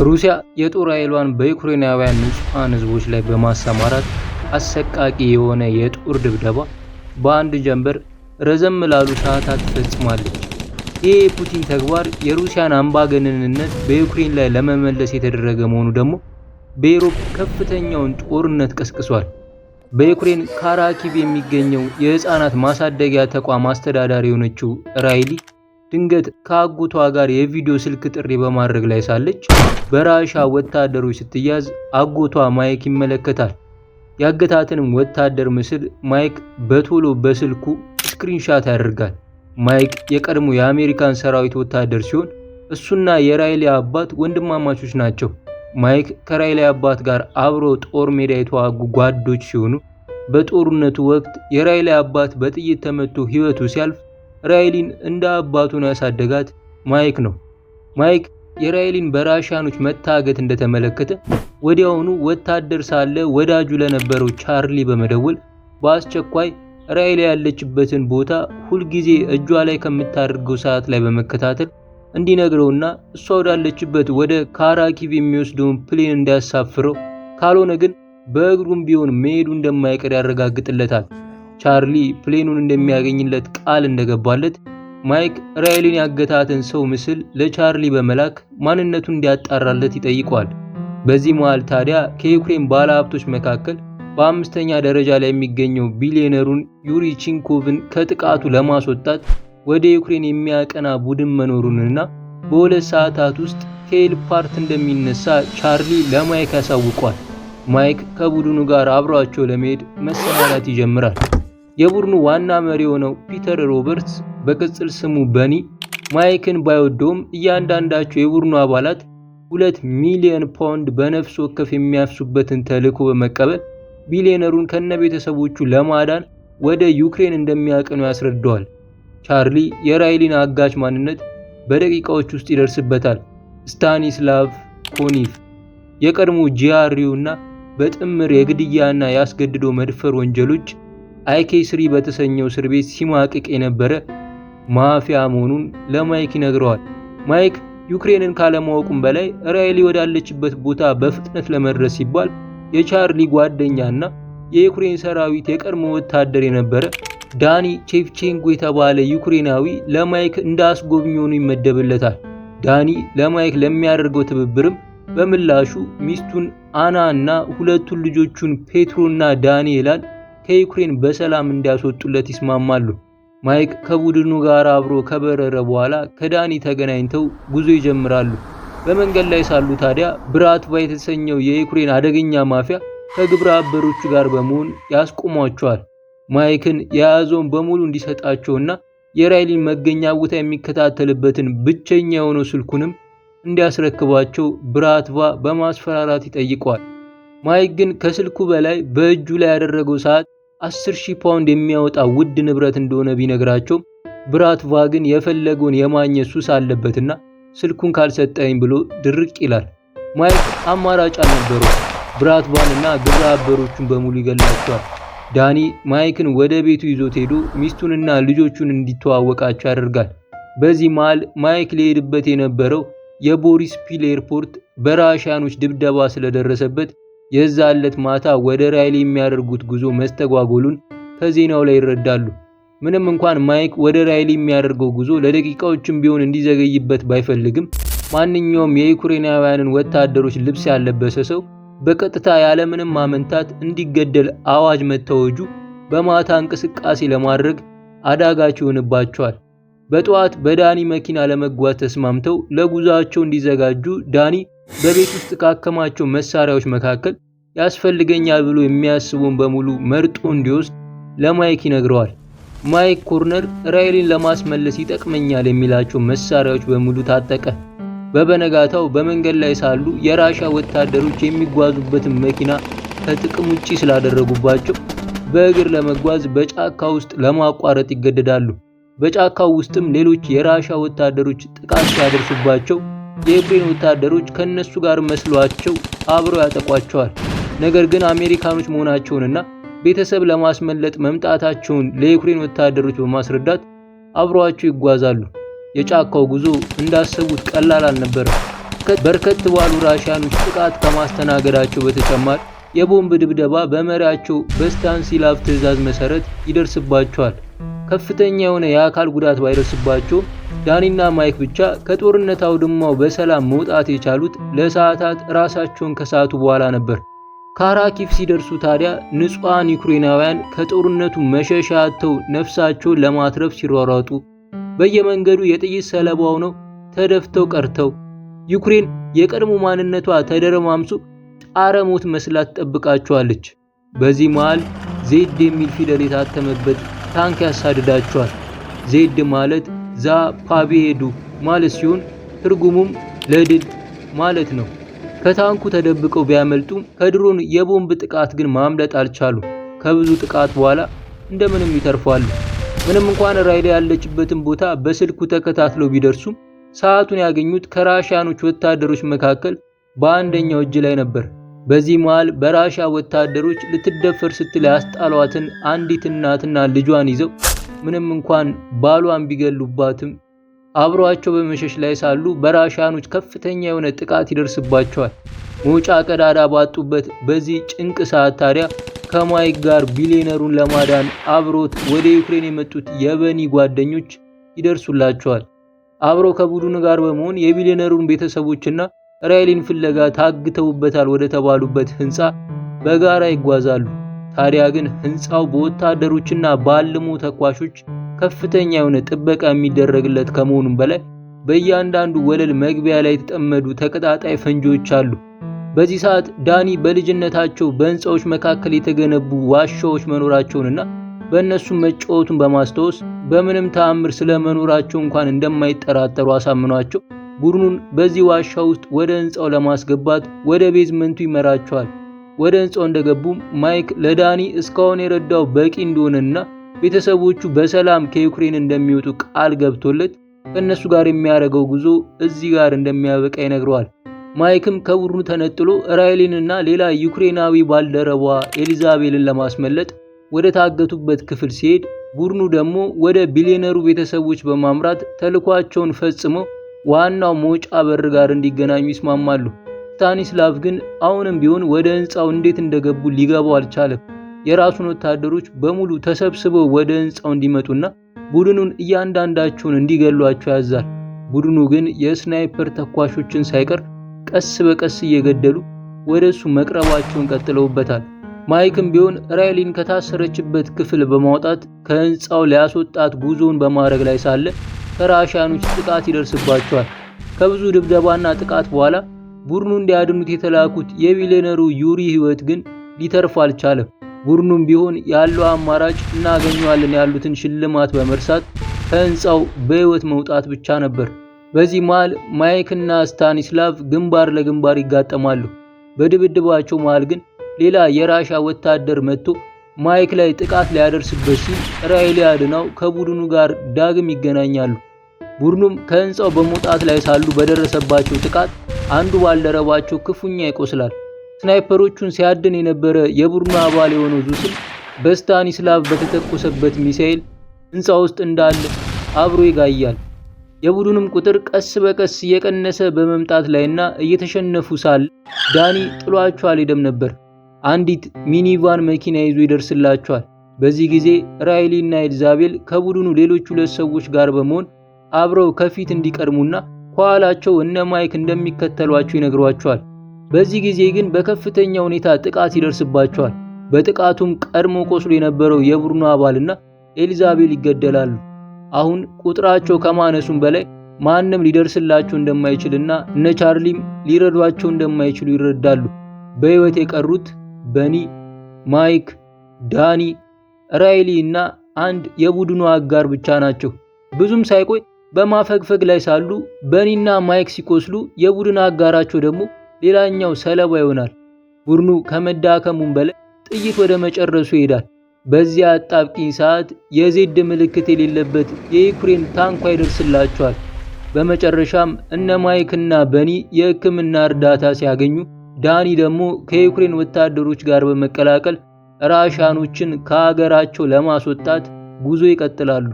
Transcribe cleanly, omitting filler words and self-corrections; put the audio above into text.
ሩሲያ የጦር ኃይሏን በዩክሬናውያን ንጹሐን ህዝቦች ላይ በማሰማራት አሰቃቂ የሆነ የጦር ድብደባ በአንድ ጀንበር ረዘም ላሉ ሰዓታት ትፈጽማለች። ይህ የፑቲን ተግባር የሩሲያን አምባገነንነት በዩክሬን ላይ ለመመለስ የተደረገ መሆኑ ደግሞ በዩሮፕ ከፍተኛውን ጦርነት ቀስቅሷል። በዩክሬን ካራኪቭ የሚገኘው የህፃናት ማሳደጊያ ተቋም አስተዳዳሪ የሆነችው ራይሊ ድንገት ከአጎቷ ጋር የቪዲዮ ስልክ ጥሪ በማድረግ ላይ ሳለች በራሻ ወታደሮች ስትያዝ አጎቷ ማይክ ይመለከታል። ያገታትንም ወታደር ምስል ማይክ በቶሎ በስልኩ screenshot ያደርጋል። ማይክ የቀድሞ የአሜሪካን ሰራዊት ወታደር ሲሆን እሱና የራይሊ አባት ወንድማማቾች ናቸው። ማይክ ከራይሊ አባት ጋር አብሮ ጦር ሜዳ የተዋጉ ጓዶች ሲሆኑ በጦርነቱ ወቅት የራይሊ አባት በጥይት ተመቶ ሕይወቱ ሲያልፍ ራይሊን እንደ አባቱ ነው ያሳደጋት ማይክ ነው። ማይክ የራይሊን በራሽያኖች መታገት እንደተመለከተ ወዲያውኑ ወታደር ሳለ ወዳጁ ለነበረው ቻርሊ በመደወል በአስቸኳይ ራይሊ ያለችበትን ቦታ ሁልጊዜ እጇ ላይ ከምታደርገው ሰዓት ላይ በመከታተል እንዲነግረውና እሷ ወዳለችበት ወደ ካራኪቭ የሚወስደውን plane እንዲያሳፍረው፣ ካልሆነ ግን በእግሩም ቢሆን መሄዱ እንደማይቀር ያረጋግጥለታል። ቻርሊ plane ኑን እንደሚያገኝለት ቃል እንደገባለት ማይክ ራይሊን ያገታትን ሰው ምስል ለቻርሊ በመላክ ማንነቱን እንዲያጣራለት ይጠይቀዋል። በዚህ መሃል ታዲያ ከዩክሬን ባለሀብቶች መካከል በአምስተኛ ደረጃ ላይ የሚገኘው ቢሊዮነሩን ዩሪ ቺንኮቭን ከጥቃቱ ለማስወጣት ወደ ዩክሬን የሚያቀና ቡድን መኖሩንና በ2 ሰዓታት ውስጥ ከ airport እንደሚነሳ ቻርሊ ለማይክ ያሳውቀዋል። ማይክ ከቡድኑ ጋር አብሯቸው ለመሄድ መሰናዳት ይጀምራል። የቡድኑ ዋና መሪ የሆነው ፒተር ሮበርትስ፣ በቅጽል ስሙ በኒ፣ ማይክን ባይወደውም እያንዳንዳቸው የቡድኑ አባላት 2 ሚሊዮን ፓውንድ በነፍስ ወከፍ የሚያፍሱበትን ተልዕኮ በመቀበል ቢሊዮነሩን ከነቤተሰቦቹ ለማዳን ወደ ዩክሬን እንደሚያቀኑ ያስረዳዋል። ቻርሊ የራይሊን አጋች ማንነት በደቂቃዎች ውስጥ ይደርስበታል። ስታኒስላቭ ኮኒቭ የቀድሞ GRU እና በጥምር የግድያና የአስገድዶ መድፈር ወንጀሎች IK-3 በተሰኘው እስር ቤት ሲማቅቅ የነበረ ማፊያ መሆኑን ለማይክ ይነግረዋል። ማይክ ዩክሬንን ካለማወቁም በላይ ራይሊ ወዳለችበት ቦታ በፍጥነት ለመድረስ ሲባል የቻርሊ ጓደኛና የዩክሬን ሰራዊት የቀድሞ ወታደር የነበረ ዳኒ ቼቭቼንኮ የተባለ ዩክሬናዊ ለማይክ እንደ አስጎብኚ ሆኖ ይመደብለታል። ዳኒ ለማይክ ለሚያደርገው ትብብርም በምላሹ ሚስቱን አና እና ሁለቱን ልጆቹን ፔትሮ እና ዳንኤላን ከዩክሬን በሰላም እንዲያስወጡለት ይስማማሉ። ማይክ ከቡድኑ ጋር አብሮ ከበረረ በኋላ ከዳኒ ተገናኝተው ጉዞ ይጀምራሉ። በመንገድ ላይ ሳሉ ታዲያ ብራትቫ የተሰኘው የዩክሬን አደገኛ ማፊያ ከግብረ አበሮቹ ጋር በመሆን ያስቆሟቸዋል። ማይክን የያዘውን በሙሉ እንዲሰጣቸውና የራይሊን መገኛ ቦታ የሚከታተልበትን ብቸኛ የሆነው ስልኩንም እንዲያስረክባቸው ብራትቫ በማስፈራራት ይጠይቀዋል። ማይክ ግን ከስልኩ በላይ በእጁ ላይ ያደረገው ሰዓት 10,000 ፓውንድ የሚያወጣ ውድ ንብረት እንደሆነ ቢነግራቸውም ብራትቫ ግን የፈለገውን የማግኘት ሱስ አለበትና ስልኩን ካልሰጠኝ ብሎ ድርቅ ይላል። ማይክ አማራጭ አልነበረው። ብራትቫንና ግብረ አበሮቹን በሙሉ ይገላቸዋል። ዳኒ ማይክን ወደ ቤቱ ይዞት ሄዶ ሚስቱንና ልጆቹን እንዲተዋወቃቸው ያደርጋል። በዚህ መሃል ማይክ ሊሄድበት የነበረው የቦሪስፒል airport በራሽያኖች ድብደባ ስለደረሰበት የዛን ዕለት ማታ ወደ ራይሊ የሚያደርጉት ጉዞ መስተጓጎሉን ከዜናው ላይ ይረዳሉ። ምንም እንኳን ማይክ ወደ ራይሊ የሚያደርገው ጉዞ ለደቂቃዎችም ቢሆን እንዲዘገይበት ባይፈልግም ማንኛውም የዩክሬናውያንን ወታደሮች ልብስ ያለበሰ ሰው በቀጥታ ያለምንም ማመንታት እንዲገደል አዋጅ መታወጁ በማታ እንቅስቃሴ ለማድረግ አዳጋች ይሆንባቸዋል። በጠዋት በዳኒ መኪና ለመጓዝ ተስማምተው ለጉዟቸው እንዲዘጋጁ ዳኒ በቤት ውስጥ ካከማቸው መሳሪያዎች መካከል ያስፈልገኛል ብሎ የሚያስበውን በሙሉ መርጦ እንዲወስድ ለማይክ ይነግረዋል። ማይክ ኮርነር ራይሊን ለማስመለስ ይጠቅመኛል የሚላቸው መሳሪያዎች በሙሉ ታጠቀ። በበነጋታው በመንገድ ላይ ሳሉ የራሻ ወታደሮች የሚጓዙበትን መኪና ከጥቅም ውጪ ስላደረጉባቸው በእግር ለመጓዝ በጫካ ውስጥ ለማቋረጥ ይገደዳሉ። በጫካው ውስጥም ሌሎች የራሻ ወታደሮች ጥቃት ሲያደርሱባቸው የዩክሬን ወታደሮች ከነሱ ጋር መስሏቸው አብረው ያጠቋቸዋል። ነገር ግን አሜሪካኖች መሆናቸውንና ቤተሰብ ለማስመለጥ መምጣታቸውን ለዩክሬን ወታደሮች በማስረዳት አብረዋቸው ይጓዛሉ። የጫካው ጉዞ እንዳሰቡት ቀላል አልነበረም። በርከት ባሉ ራሽያኖች ጥቃት ከማስተናገዳቸው በተጨማሪ የቦምብ ድብደባ በመሪያቸው በስታንሲላቭ ትዕዛዝ መሰረት ይደርስባቸዋል። ከፍተኛ የሆነ የአካል ጉዳት ባይደርስባቸውም ዳኒና ማይክ ብቻ ከጦርነት አውድማው በሰላም መውጣት የቻሉት ለሰዓታት ራሳቸውን ከሳቱ በኋላ ነበር። ካራኪፍ ሲደርሱ ታዲያ ንጹሐን ዩክሬናውያን ከጦርነቱ መሸሻ አጥተው ነፍሳቸውን ለማትረፍ ሲሯሯጡ፣ በየመንገዱ የጥይት ሰለባ ሆነው ተደፍተው ቀርተው፣ ዩክሬን የቀድሞ ማንነቷ ተደረማምሶ ጣረ ሞት መስላ ትጠብቃቸዋለች። በዚህ መሃል Z የሚል ፊደል የታተመበት ታንክ ያሳድዳቸዋል። Z ማለት "За победу" ማለት ሲሆን ትርጉሙም ለድል ማለት ነው። ከታንኩ ተደብቀው ቢያመልጡም ከድሮን የቦምብ ጥቃት ግን ማምለጥ አልቻሉም። ከብዙ ጥቃት በኋላ እንደምንም ይተርፋሉ። ምንም እንኳን ራይሊ ያለችበትን ቦታ በስልኩ ተከታትለው ቢደርሱም ሰዓቱን ያገኙት ከራሽያኖች ወታደሮች መካከል በአንደኛው እጅ ላይ ነበር። በዚህ መሃል በራሻ ወታደሮች ልትደፈር ስትል ያስጣሏትን አንዲት እናትና ልጇን ይዘው ምንም እንኳን ባሏን ቢገሉባትም አብሯቸው በመሸሽ ላይ ሳሉ በራሻኖች ከፍተኛ የሆነ ጥቃት ይደርስባቸዋል። መውጫ ቀዳዳ ባጡበት በዚህ ጭንቅ ሰዓት ታዲያ ከማይክ ጋር ቢሊዮነሩን ለማዳን አብሮት ወደ ዩክሬን የመጡት የበኒ ጓደኞች ይደርሱላቸዋል። አብረው ከቡድኑ ጋር በመሆን የቢሊዮነሩን ቤተሰቦችና ራይሊን ፍለጋ ታግተውበታል ወደ ተባሉበት ህንፃ በጋራ ይጓዛሉ። ታዲያ ግን ህንፃው በወታደሮችና በአልሞ ተኳሾች ከፍተኛ የሆነ ጥበቃ የሚደረግለት ከመሆኑም በላይ በእያንዳንዱ ወለል መግቢያ ላይ የተጠመዱ ተቀጣጣይ ፈንጂዎች አሉ። በዚህ ሰዓት ዳኒ በልጅነታቸው በህንፃዎች መካከል የተገነቡ ዋሻዎች መኖራቸውንና በእነሱም መጫወቱን በማስታወስ በምንም ተአምር ስለመኖራቸው እንኳን እንደማይጠራጠሩ አሳምኗቸው ቡድኑን በዚህ ዋሻ ውስጥ ወደ ህንፃው ለማስገባት ወደ basement ኡ ይመራቸዋል። ወደ ህንፃው እንደገቡም ማይክ ለዳኒ እስካሁን የረዳው በቂ እንደሆነና ቤተሰቦቹ በሰላም ከዩክሬን እንደሚወጡ ቃል ገብቶለት ከእነሱ ጋር የሚያደርገው ጉዞ እዚህ ጋር እንደሚያበቃ ይነግረዋል። ማይክም ከቡድኑ ተነጥሎ ራይሊንና ሌላ ዩክሬናዊ ባልደረቧ ኤሊዛቤልን ለማስመለጥ ወደ ታገቱበት ክፍል ሲሄድ፣ ቡድኑ ደግሞ ወደ ቢሊዮነሩ ቤተሰቦች በማምራት ተልዕኳቸውን ፈጽመው ዋናው መውጫ በር ጋር እንዲገናኙ ይስማማሉ። ስታኒስላቭ ግን አሁንም ቢሆን ወደ ህንፃው እንዴት እንደገቡ ሊገባው አልቻለም። የራሱን ወታደሮች በሙሉ ተሰብስበው ወደ ህንፃው እንዲመጡና ቡድኑን እያንዳንዳቸውን እንዲገሏቸው ያዛል። ቡድኑ ግን የ sniper ተኳሾችን ሳይቀር ቀስ በቀስ እየገደሉ ወደ እሱ መቅረባቸውን ቀጥለውበታል። ማይክም ቢሆን ራይሊን ከታሰረችበት ክፍል በማውጣት ከህንፃው ሊያስወጣት ጉዞውን በማድረግ ላይ ሳለ ከራሻኖች ጥቃት ይደርስባቸዋል። ከብዙ ድብደባና ጥቃት በኋላ ቡድኑ እንዲያድኑት የተላኩት የቢሊዮነሩ ዩሪ ህይወት ግን ሊተርፍ አልቻለም። ቡድኑም ቢሆን ያለው አማራጭ እናገኘዋለን ያሉትን ሽልማት በመርሳት ከህንፃው በህይወት መውጣት ብቻ ነበር። በዚህ መሃል ማይክ እና ስታኒስላቭ ግንባር ለግንባር ይጋጠማሉ። በድብድባቸው መሃል ግን ሌላ የራሻ ወታደር መጥቶ ማይክ ላይ ጥቃት ሊያደርስበት ሲል ራይሊ አድናው ከቡድኑ ጋር ዳግም ይገናኛሉ። ቡድኑም ከህንፃው በመውጣት ላይ ሳሉ በደረሰባቸው ጥቃት አንዱ ባልደረባቸው ክፉኛ ይቆስላል። sniper ኦቹን ሲያድን የነበረ የቡድኑ አባል የሆነው ዙስም በስታኒስላቭ በተተኮሰበት ሚሳኤል ህንፃ ውስጥ እንዳለ አብሮ ይጋያል። የቡድኑም ቁጥር ቀስ በቀስ እየቀነሰ በመምጣት ላይና እየተሸነፉ ሳለ ዳኒ ጥሏቸው አልሄደም ነበር። አንዲት minivan መኪና ይዞ ይደርስላቸዋል። በዚህ ጊዜ ራይሊ እና ኤልዛቤል ከቡድኑ ሌሎች ሁለት ሰዎች ጋር በመሆን አብረው ከፊት እንዲቀድሙና ከኋላቸው እነ ማይክ እንደሚከተሏቸው ይነግሯቸዋል። በዚህ ጊዜ ግን በከፍተኛ ሁኔታ ጥቃት ይደርስባቸዋል። በጥቃቱም ቀድሞ ቆስሎ የነበረው የቡድኑ አባልና ኤሊዛቤል ይገደላሉ። አሁን ቁጥራቸው ከማነሱም በላይ ማንም ሊደርስላቸው እንደማይችልና እነ ቻርሊም ሊረዷቸው እንደማይችሉ ይረዳሉ። በህይወት የቀሩት በኒ፣ ማይክ፣ ዳኒ፣ ራይሊ እና አንድ የቡድኑ አጋር ብቻ ናቸው። ብዙም ሳይቆይ በማፈግፈግ ላይ ሳሉ በኒና ማይክ ሲቆስሉ የቡድን አጋራቸው ደግሞ ሌላኛው ሰለባ ይሆናል። ቡድኑ ከመዳከሙም በላይ ጥይት ወደ መጨረሱ ይሄዳል። በዚያ አጣብቂኝ ሰዓት የ Z ምልክት የሌለበት የዩክሬን ታንኳ ይደርስላቸዋል። በመጨረሻም እነ ማይክ እና በኒ የሕክምና እርዳታ ሲያገኙ፣ ዳኒ ደግሞ ከዩክሬን ወታደሮች ጋር በመቀላቀል ራሻኖችን ከሀገራቸው ለማስወጣት ጉዞ ይቀጥላሉ።